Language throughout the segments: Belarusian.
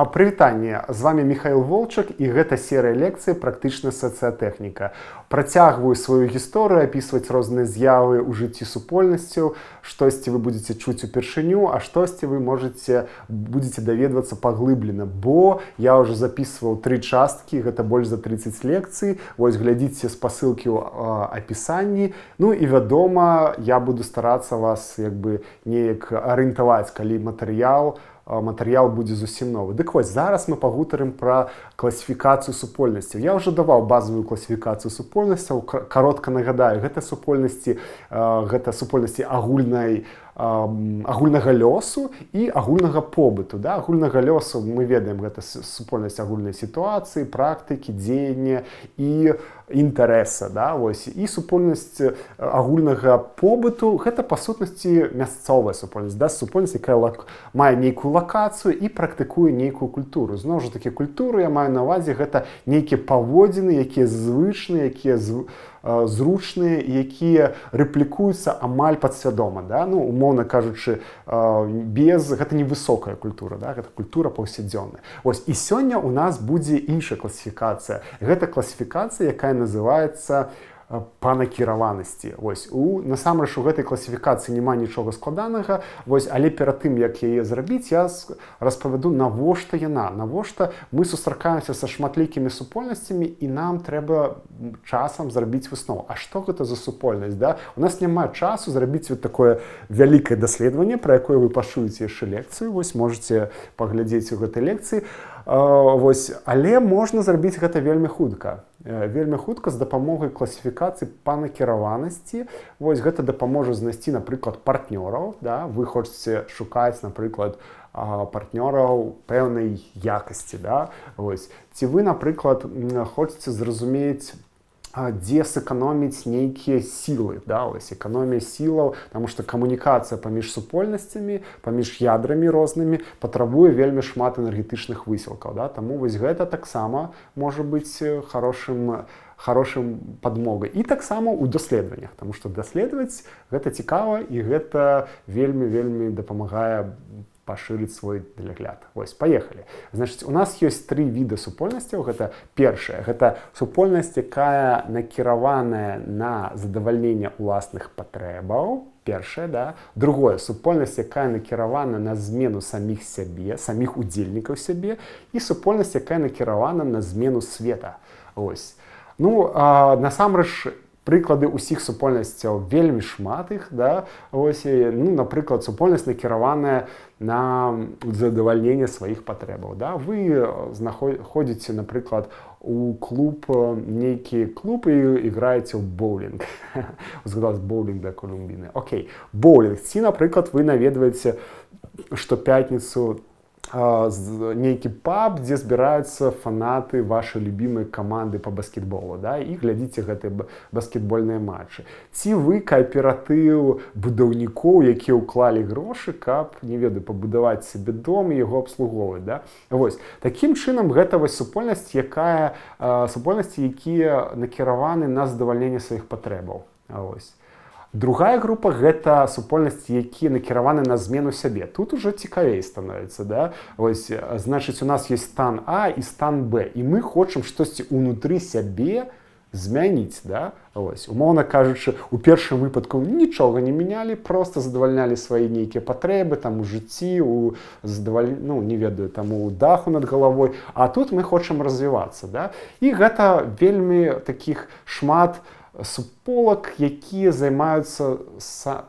Прывітанне, з вами Міхаіл Волчак, і гэта серыя лекцый «Практычная сацыятэхніка». Працягваю сваю гісторыю апісваць розныя з'явы ў жыцці супольнасцяў. Штосьці вы будзеце чуць упершыню, а штосьці вы можете будзеце даведвацца паглыблена, бо я ўжо запісваў тры часткі, гэта больш за 30 лекцый. Вось, глядзіце спасылкі ў апісанні. Ну і, вядома, я буду старацца вас як бы неяк арыентаваць, калі матэрыял будзе зусім новы. Дык вось, зараз мы пагутарым пра класіфікацыю супольнасцяў. Я ўжо даваў базавую класіфікацыю супольнасцяў, каротка нагадаю: гэта супольнасці агульнага лёсу і агульнага побыту. Да? Агульнага лёсу мы ведаем, гэта супольнасць агульнай сітуацыі, практыкі, дзеяння і інтарэса. Да? Вось. І супольнасць агульнага побыту — гэта па сутнасці мясцовая супольнасць, да? Супольнасць, якая мае нейкую лакацыю і практыкуе нейкую культуру. Зноў жа такі, культуру я маю на ўвазе — гэта нейкія паводзіны, якія звычныя, якія зручныя, якія рэплікуюцца амаль падсвядома, да? Ну, умоўна кажучы, без гэта не высокая культура, да? Гэта культура паўсядзённая. Ось, і сёння у нас будзе іншая класіфікацыя. Гэта класіфікацыя, якая называется па накіраванасці. Вось, насамрэч у гэтай класіфікацыі няма нічога складанага. Вось, але перад тым, як яе зрабіць, я распавяду, навошта яна, навошта мы сустракаемся са шматлікімі супольнасцямі і нам трэба часам зрабіць выснову: а што гэта за супольнасць, да? У нас няма часу зрабіць вот такое вялікае даследаванне, пра якое вы пачуеце яшчэ лекцыю. Вось, можете паглядзець у гэтай лекцыі. Вось, але можна зрабіць гэта вельмі хутка, вельмі хутка з дапамогай класіфікацыі па накіраванасці. Вось, гэта дапаможа знайсці, напрыклад, партнёраў, да? Вы хочаце шукаць, напрыклад, партнёраў пэўнай якасці, да? Вось. Ці вы, напрыклад, хочаце зразумець, дзе сэканоміць нейкія сілы, да? Ось, эканомія сілаў, потому что камунікацыя паміж супольнасцямі, паміж ядрамі рознымі патрабуе вельмі шмат энергетычных высілкаў, да? Таму вось гэта таксама можа быць хорошым падмогай і таксама ў даследаваннях, потому что даследаваць гэта цікава, і гэта вельмі вельмі дапамагае пашырыць свой далягляд. Вось, поехали. Значит, у нас ёсць тры віда супольнасцяў. Гэта першая, гэта супольнасць, якая накіраваная на задавальненне ўласных патрэбаў. Першае, да. Другое — супольнасць, якая накіравана на змену саміх сябе, саміх удзельнікаў сябе, і супольнасць, якая накіравана на змену света. Ось. Ну, насамрэч, прыклады ўсіх супольнасцяў вельмі шмат іх, да? Ось, і, ну, напрыклад, супольнасць, накіраваная на задавальненне сваіх патрэбаў, да? Вы ходзіце, напрыклад, у клуб, нейкі клуб і іграеце ў боулінг. Згадалась «Боулінг для Калумбіны». Окей, боулінг. Ці, напрыклад, вы наведваеце штопятніцу нейкі паб, дзе збіраюцца фанаты вашай любімай каманды по баскетболу, да, і глядзіце гэтыя баскетбольныя матчы. Ці вы кааператыў будаўнікоў, якія ўклалі грошы, каб, не ведаю, пабудаваць сабе дом і яго абслугоўваць, да? Вось такім чынам гэта вось супольнасць, якая супольнасці, якія накіраваны на задавальненне сваіх патрэбаў. Ось. Другая група — гэта супольнасці, якія накіраваны на змену сябе. Тут уже цікавей становіцца, да? Ось, значыць, у нас есть стан А і стан Б, і мы хочам штосьці унутры сябе змяніць, да? Ось, умоўна кажучы, у першым выпадку нічога не мянялі, просто задавальнялі свае нейкія патрэбы там у жыцці, у задаваль... ну, не ведаю, там, у даху над галавой, а тут мы хочам развівацца, да? І гэта вельмі такіх шмат суполак, якія займаюцца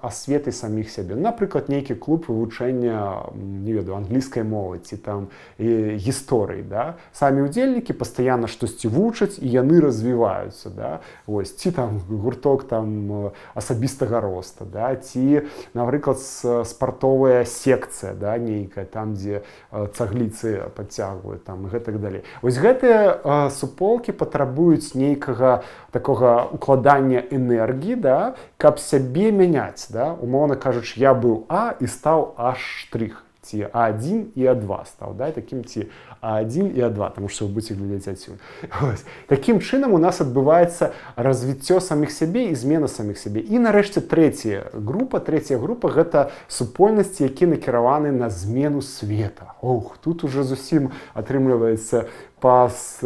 асветай саміх сябе. Напрыклад, нейкі клуб вывучэння, не ведаю, англійскай мовы ці там гісторыі, да? Самі ўдзельнікі пастаянна штосьці вучаць, і яны развіваюцца, да? Ось, ці там гурток там асабістага роста, да? Ці, напрыклад, спартовая секцыя, да, нейкая там, дзе цагліцы падцягваюць там і гэтак далей. Вось гэтыя суполкі патрабуюць нейкага такога укладання энергіі, да, каб сябе мяняць, да? Умоўна кажучы, я быў А і стаў А штрых. Ці А1 і А2 стаў, да, такім ці А1 і А2, таму што вы будете глядзець адсюль. Вось. Такім чынам у нас адбываецца развіццё саміх сябе і змена саміх сябе. І нарэшце трэцяя група. Трэцяя група — гэта супольнасці, які накіраваны на змену света. Ох, тут уже зусім атрымліваецца пас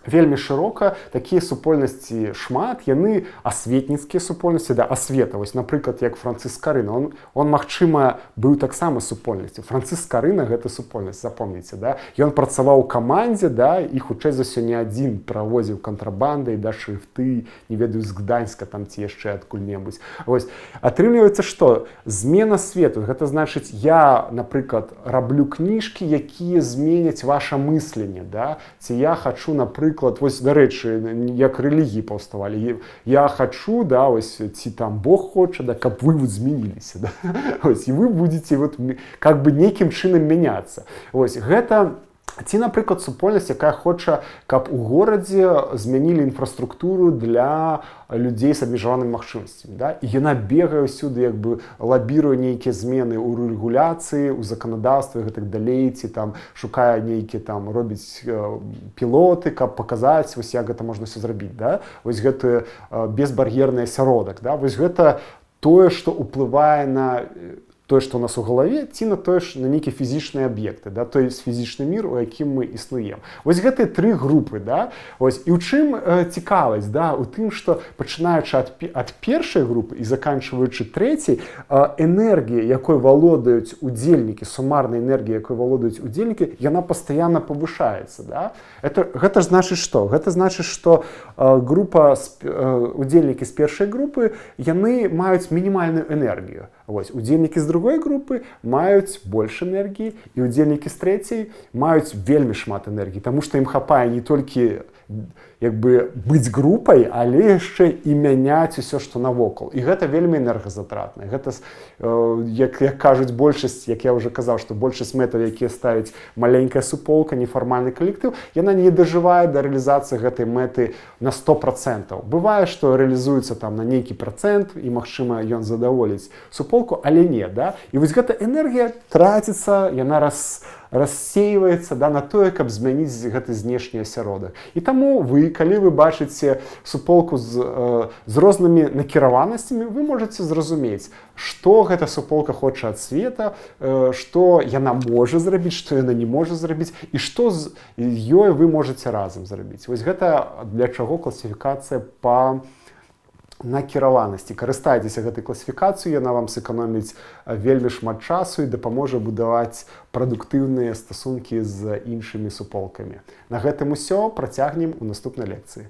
вельмі шырока. Такія супольнасці шмат, яны асветніцкія супольнасці, да, асвета. Вось, напрыклад, як Францыск Скарына, он, магчыма, быў таксама супольнасцю. Францыск Скарына — гэта супольнасць, запомніце, да. Ён працаваў у камандзе, да, і хутчэй за ўсё не адзін правозіў кантрабандай, да, шрыфты, не ведаю, з Гданьска там ці яшчэ адкуль-небудзь. Вось, атрымліваецца, што змена свету — гэта значыць, я, напрыклад, раблю кніжкі, якія зменяць ваше мысленне, да, ці я хачу, напрыклад, вось, дарэчы, як рэлігіі паўставалі, я хачу, да, ось, ці там Бог хоча, да, каб вы вот змяніліся, да? Ось, і вы будете вот как бы нейкім чынам мяняцца. Ось гэта. Ці, напрыклад, супольнасць, якая хоча, каб у горадзе змянілі інфраструктуру для людзей з абмежаванымі магчымасцямі, да? І яна бегае ўсюды, як бы лабіруе нейкія змены ў рэгуляцыі, у заканадаўстве, гэтак далей, ці там шукае нейкі там, робіць пілоты, каб паказаць вось, як гэта можна все зрабіць, да? Вось гэты безбар'ерны асяродак, да? Вось гэта тое, што ўплывае на тое, што у нас у галаве, ці на тое ж, на нейкія фізічныя аб'екты, да, той фізічны мір, у якім мы існуем. Вось гэтыя тры групы, да. Ось, і ў чым цікавасць, да? У тым, што, пачынаючы ад першай групы і заканчваючы трэцяй, энергія, якой валодаюць удзельнікі, сумарная энергія, якой валодаюць удзельнікі, яна пастаянна павышаецца, да? Гэта ж значыць што? Гэта значыць, што група, удзельнікі з першай групы, яны маюць мінімальную энергію. Вось, удзельнікі з другой групы маюць больш энергіі, і удзельнікі з трэцяй маюць вельмі шмат энергіі, таму што ім хапае не толькі як бы быць групай, але яшчэ і мяняць усё, што навокал. І гэта вельмі энергазатратна. Гэта, як кажуць, большасць, як я уже казаў, што большасць мэтаў, якія ставіць маленькая суполка, нефармальны калектыў, яна не дажывае да рэалізацыі гэтай мэты на 100%. Бывае, што рэалізуецца там на нейкі працэнт і, магчыма, ён задаволіць суполку, але не, да? І вось гэта энергія траціцца, яна рассейваецца, да, на тое, каб змяніць гэты знешні асяродак. І таму вы, калі вы бачыце суполку з рознымі накіраванасцямі, вы можете зразумець, што гэта суполка хоча ад света, што яна можа зрабіць, што яна не можа зрабіць і што з ёй вы можете разам зрабіць. Вось гэта для чаго класіфікацыя па накіраванасці. Карыстайцеся гэтай класіфікацыяй, яна вам сэканоміць вельмі шмат часу і дапаможа будаваць прадуктыўныя стасункі з іншымі суполкамі. На гэтым усё, працягнем у наступнай лекцыі.